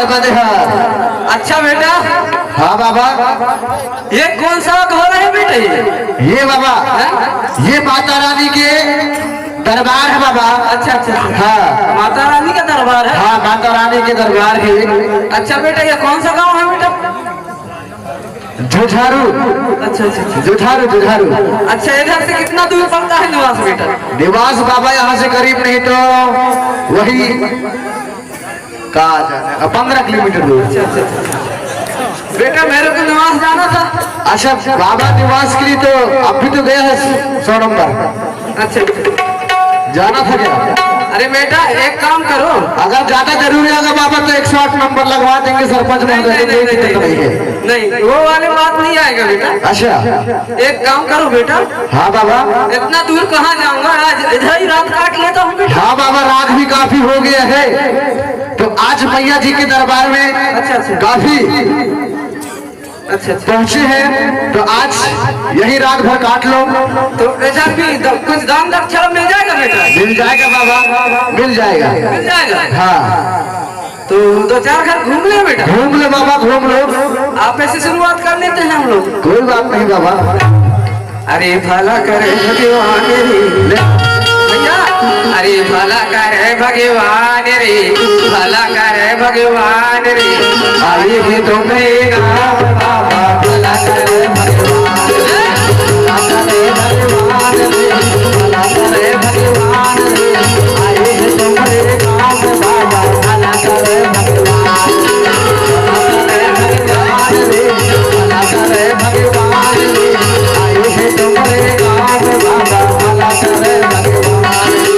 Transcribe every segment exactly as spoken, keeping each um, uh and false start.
बने ह। अच्छा बेटा। हाँ बाबा। ये कौन सा घोड़ा है बेटा ये? ये बाबा, हैं? ये माता रानी के दरबार है बाबा। अच्छा, अच्छा, अच्छा। हाँ। माता रानी का दरबार है? हाँ, माता रानी के दरबार है। अच्छा बेटा, ये कौन सा गांव है बेटा? जुझारू। अच्छा, अच्छा, अच्छा। जुझारू, जुझारू। अच्छा, इधर से कितना दूर पड़ता है निवास बेटा? निवास बाबा यहाँ से करीब नहीं तो वही का जाने, पंद्रह किलोमीटर दूर। अच्छा, अच्छा, अच्छा। बेटा, मेरे को निवास जाना था। अच्छा, बाबा निवास के लिए तो अभी तो गया है सौ नंबर। अच्छा, अच्छा। जाना था क्या? अरे बेटा, एक काम करो। अगर ज्यादा जरूरी होगा बाबा, तो एक सौ आठ नंबर लगवा देंगे सरपंच नहीं, महोदय, नहीं, कोई नहीं, दिक्कत नहीं, नहीं है। नहीं, वो वाली बात नहीं आएगा बेटा। अच्छा। एक काम करो बेटा। हाँ बाबा। इतना दूर कहाँ जाऊंगा, आज इधर ही रात काट लेता हूँ बेटा। हाँ बाबा, रात भी काफी हो गया है, तो आज मैया जी के दरबार में अच्छा, अच्छा। काफी अच्छा, अच्छा। पहुंचे हैं, तो आज यही रात भर काट लो। तो इधर भी द-, कुछ दान दक्षिणा मिल जाएगा बेटा? मिल जाएगा बाबा, मिल जाएगा। मिल जाएगा। हाँ। तो दो चार घर घूम ले बेटा। घूम ले बाबा, घूम लो। आप ऐसे शुरुआत कर लेते हैं हम लोग। कोई बात नहीं बाबा। अरे भला करे भगवान रे। ले। भैया, अरे भला करे भगवान रे, भला करे भगवान रे। आई है तुम्हारे गाँव बाबा, भला करे भगवान रे, भला करे भगवान रे, भला करे भगवान रे। आई है तुम्हारे गाँव बाबा, भला करे भगवान रे, भला करे भगवान रे, भला करे भगवान रे। आई है तुम्हारे गाँव बाबा, भला करे भगवान रे।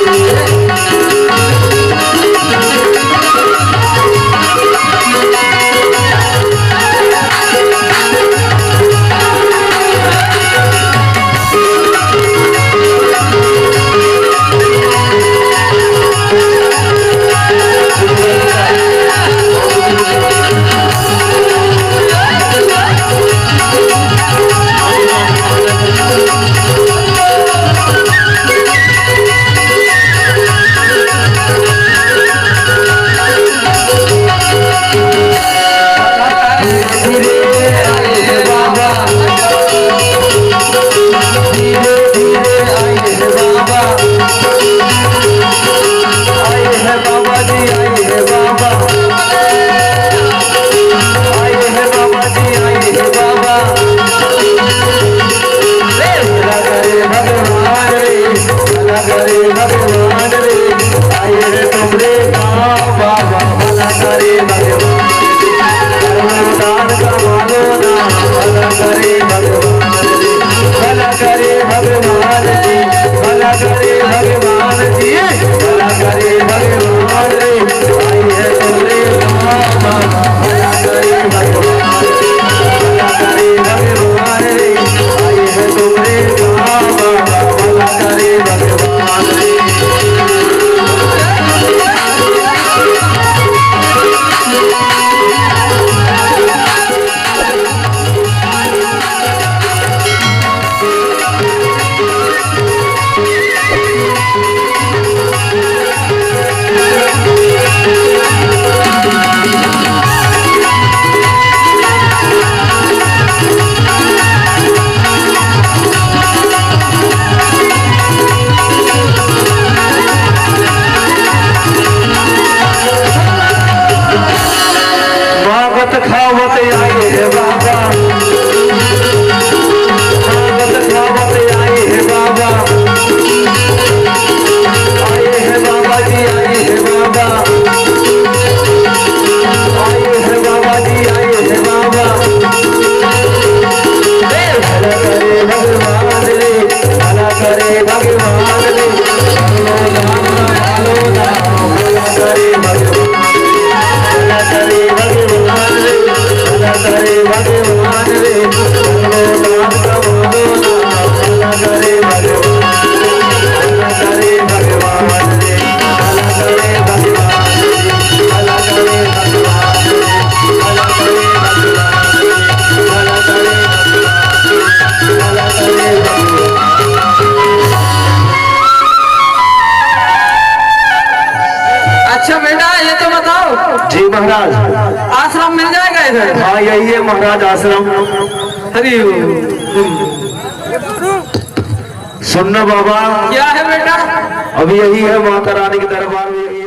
मांगत खावत आई हे बाबा, मांगत खावत आई हे बाबा, आई हे बाबा जी, आई हे बाबा, आई हे बाबा जी, आई हे बाबा। हे भला करे भगवान रे, भला करे भगवान रे, भला करे भगवान रे, भला करे भगवान रे, भला करे भगवान रे। अच्छा बेटा, ये तो बताओ। जी महाराज। हाँ, यही है महाराज आश्रम। हरि ओम। सुनना बाबा, क्या है बेटा? अब यही है माता रानी के दरबार में।